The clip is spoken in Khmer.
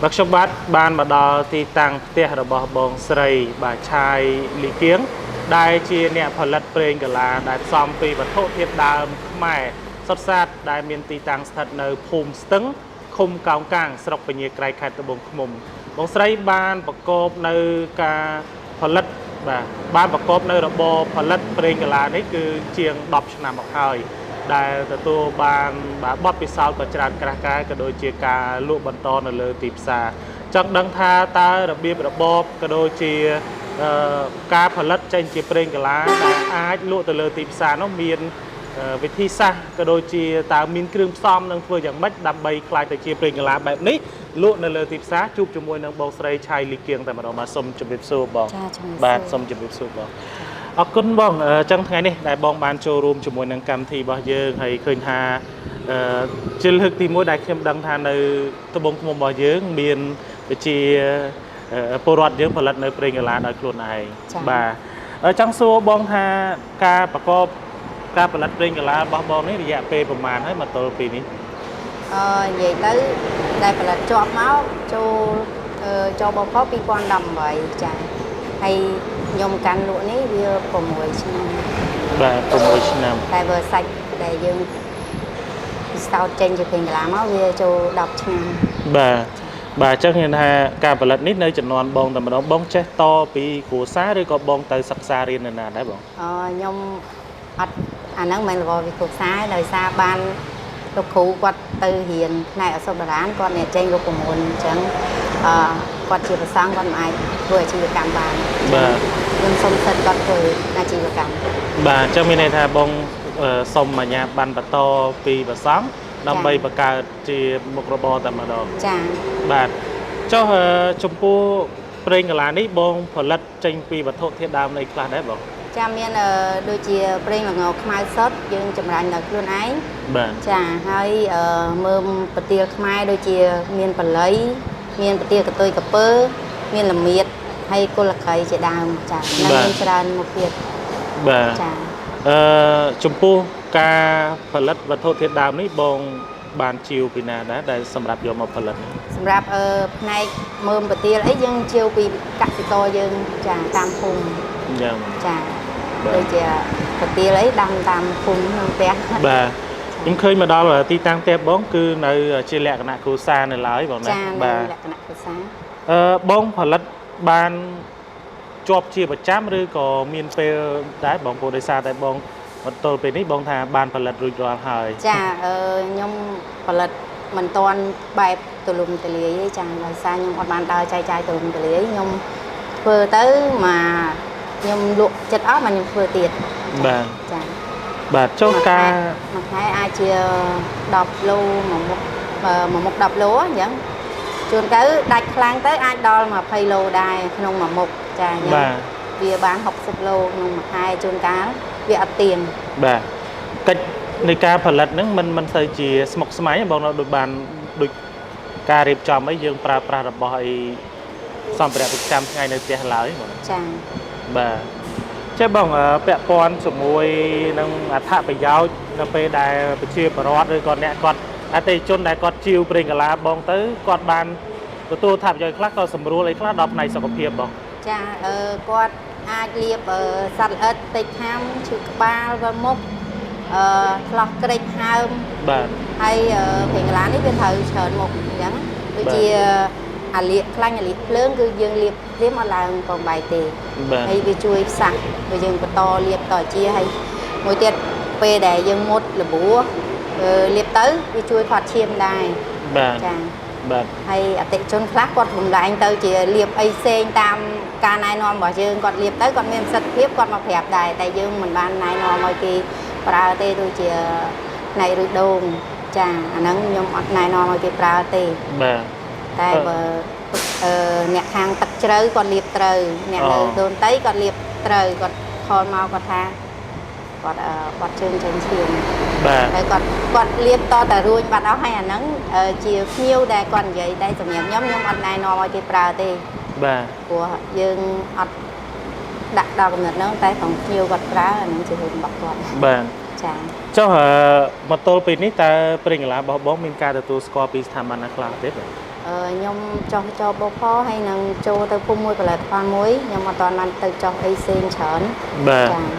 បាទខ្ញុំបាទបានមកដល់ទីតាំងផ្ទះរបស់បងស្រីបាទឆាយលីគៀងដែលជាអ្នកផលិតប្រេងកាឡាដែលផ្សំពីវត្ថុធាតុដើមខ្មែរសុទ្ធសាធដែលមានទីតាំងស្ថិតនៅភូមិស្ទឹងឃុំកោងកាងស្រុកពញាក្រៃខេត្តត្បូងឃ្មុំបងស្រីបានប្រកបនៅការផលិតបាទបានប្រកបនៅរបរផលិតប្រេងកាឡានេះគឺជាង10ឆ្នាំមកហើយ ដែលទទួលបានបាទបទពិសោធន៍ក៏ច្រើនក្រាស់ក្រែក៏ដូចជាការលក់បន្តនៅលើទីផ្សារចង់ដឹងថាតើរបៀបរបបក៏ដូចជាអឺការផលិតចេញជាប្រេងកាឡាដែលអាចលក់ទៅលើទីផ្សារនោះមានវិធីសាស្ត្រក៏ដូចជាតើមានគ្រឿងផ្សំនឹងធ្វើយ៉ាងម៉េចដើម្បីក្លាយទៅជាប្រេងកាឡាបែបនេះលក់នៅលើទីផ្សារជួបជាមួយនឹងបងស្រីឆៃលីគៀងតែម្ដងបាទសូមជម្រាបសួរបង ចាជំរាបសួរ បាទសូមជម្រាបសួរបង អរគុណបងអញ្ចឹងថ្ងៃនេះដែលបងបានចូលរួមជាមួយនឹងកម្មវិធីរបស់យើងហើយឃើញថាអឺជាលើកទីមួយដែលខ្ញុំដឹងថានៅត្បូងឃ្មុំរបស់យើងមានវិជាពលរដ្ឋយើងផលិតនៅប្រេងកាឡាដោយខ្លួនឯង ចា៎ បាទចង់សួរបងថាការប្រកបការផលិតប្រេងកាឡារបស់បងនេះរយៈពេលប្រហែលហើយមកទល់ពេលនេះ អឺនិយាយទៅដែលផលិតជាប់មកចូលចូលបផ2018ចាហើយខ្ញុំកាន់លក់នេះវា6ឆ្នាំ បាទ6ឆ្នាំ តែបើសាច់ដែលយើងពិសោធន៍ចេញជាប្រេងកាឡាមកវាចូល10ឆ្នាំ បាទបាទអញ្ចឹងឃើញថាការផលិតនេះនៅចំនួនបងតែម្ដងបងចេះតពីគ្រួសារឬក៏បងទៅសិក្សារៀននៅណាដែរបង អឺខ្ញុំអត់អាហ្នឹងមិនមែនរបស់វិគ្រួសារទេដោយសារបានលោកគ្រូគាត់ទៅរៀនផ្នែកអសុបរានគាត់អ្នកចេញរូបមន្តអញ្ចឹងអឺគាត់ជាប្រសង់គាត់មិនអាចធ្វើអាជីវកម្មបាន បាទ ខ្ញុំសុំសិទ្ធិគាត់ធ្វើអាជីវកម្ម បាទអញ្ចឹងមានន័យថាបងសុំអាជ្ញាប័ណ្ណបន្តពីព្រះសង្ឃដើម្បីបង្កើតជាមុខរបរតែម្ដង ចា បាទចុះចំពោះប្រេងកាឡានេះបងផលិតចេញពីវត្ថុធាតុដើមនៃខ្លះដែរបង ចាមានដូចជាប្រេងល្ងខ្មៅសុទ្ធយើងចម្រាញ់ដោយខ្លួនឯង បាទ ចាហើយមើមពទាលខ្មែរដូចជាមានបល័យមានពទាលកតុយកពើមានល្មៀតហើយគុលកៃជាដើមចានិងមានច្រើនមុខទៀត បាទ ចា អឺចំពោះការផលិតវត្ថុធាតុដើមនេះបងបានជាវពីណាដែរដែលសម្រាប់យកមកផលិតនេះ សម្រាប់ផ្នែកមើមពទាលអីយើងជាវពីកសិករយើងចាតាមភូមិ យ៉ាង ចា បាទ ដូចជាពទាលអីដាំតាមភូមិក្នុងផ្ទះ បាទខ្ញុំឃើញមកដល់ទីតាំងផ្ទះបងគឺនៅជាលក្ខណៈគ្រួសារនៅឡើយបងណា ចានៅ បាទ លក្ខណៈភាសា អឺបងផលិតបានជាប់ជាប្រចាំឬក៏មានពេលដែរបងព្រោះដោយសារតែបងមកទល់ពេលនេះបងថាបានផលិតរួចរាល់ហើយ ចាខ្ញុំផលិតមិនតាន់បែបទូលំទូលាយទេចាដោយសារខ្ញុំអត់បានដើរចែកចាយទូលំទូលាយខ្ញុំធ្វើទៅមកខ្ញុំលក់ចិត្តអស់មកខ្ញុំធ្វើទៀត បាទ ចា បាទចុះការ មួយខែអាចជា10ឡូមួយមុខមួយមុខ10ឡូអញ្ចឹងជួនទៅដាច់ខ្លាំងទៅអាចដល់20ឡូដែរក្នុងមួយមុខចាខ្ញុំ បាទ វាបាន60ឡូក្នុងមួយខែជួនកាលវាអត់ទៀង បាទកិច្ចនៃការផលិតហ្នឹងមិនសូវជាស្មុគស្មាញទេបងនៅដូចបានដូចការរៀបចំអីយើងប្រើប្រាស់របស់អីសម្ភារៈប្រចាំថ្ងៃនៅផ្ទះឡើយបង ចា បាទចេះបងពាក់ព័ន្ធជាមួយនឹងអត្ថប្រយោជន៍នៅពេលដែលប្រជាពលរដ្ឋឬក៏អ្នកគាត់អតិថិជនដែលគាត់ជាវប្រេងកាឡាបងទៅគាត់បានទទួលអត្ថប្រយោជន៍ខ្លះក៏សម្រួលអីខ្លះដល់ផ្នែកសុខភាពបង ចាគាត់អាចលាបសត្វល្អិតតិចខាំឈឺក្បាលវិលមុខអឺឆ្លោះក្រិចហើម បាទ ហើយប្រេងកាឡានេះវាត្រូវច្រើនមុខអញ្ចឹងដូចជាអាលៀកខ្លាញ់អាលៀកភ្លើងគឺយើងលាបភ្លាមអត់ឡើងកំបែកទេ បាទ ហើយវាជួយផ្សះបើយើងបន្តលាបតជាហើយមួយទៀតពេលដែលយើងមុតលបួសលាបទៅវាជួយខាត់ឈាមដែរ បាទ ចា បាទ ហើយអតិថិជនខ្លះគាត់បំលែងទៅជាលាបអីផ្សេងតាមការណែនាំរបស់យើងគាត់លាបទៅគាត់មានប្រសិទ្ធភាពគាត់មកប្រាប់ដែរតែយើងមិនបានណែនាំឲ្យគេប្រើទេដូចជាផ្នែកឬដូងចាអាហ្នឹងខ្ញុំអត់ណែនាំឲ្យគេប្រើទេ បាទ តែបើអ្នកខាងទឹកជ្រៅគាត់លាបត្រូវអ្នកនៅដូនតីគាត់លាបត្រូវគាត់ខលមកគាត់ថាគាត់បាត់ជើងចេញឈាម បាទ ហើយគាត់លាបតតែរួញបាត់អស់ហើយអាហ្នឹងជាភ្ញៀវដែលគាត់និយាយតែសម្រាប់ខ្ញុំខ្ញុំអត់ណែនាំឲ្យគេប្រើទេ បាទ ព្រោះយើងអត់ដាក់ដល់កំណត់ហ្នឹងតែของភ្ញៀវគាត់ប្រើអាហ្នឹងជារឿងរបស់គាត់ បាទ ចា ចុះមកទល់ពេលនេះតើប្រេងកាឡារបស់បងមានការទទួលស្គាល់ពីស្ថាប័នណាខ្លះទេបាទ ខ្ញុំចុះចបផហើយនឹងចូលទៅភូមិមួយផលិតផលមួយខ្ញុំអត់ទាន់បានទៅចុះអីផ្សេងច្រើន បាទ ចា។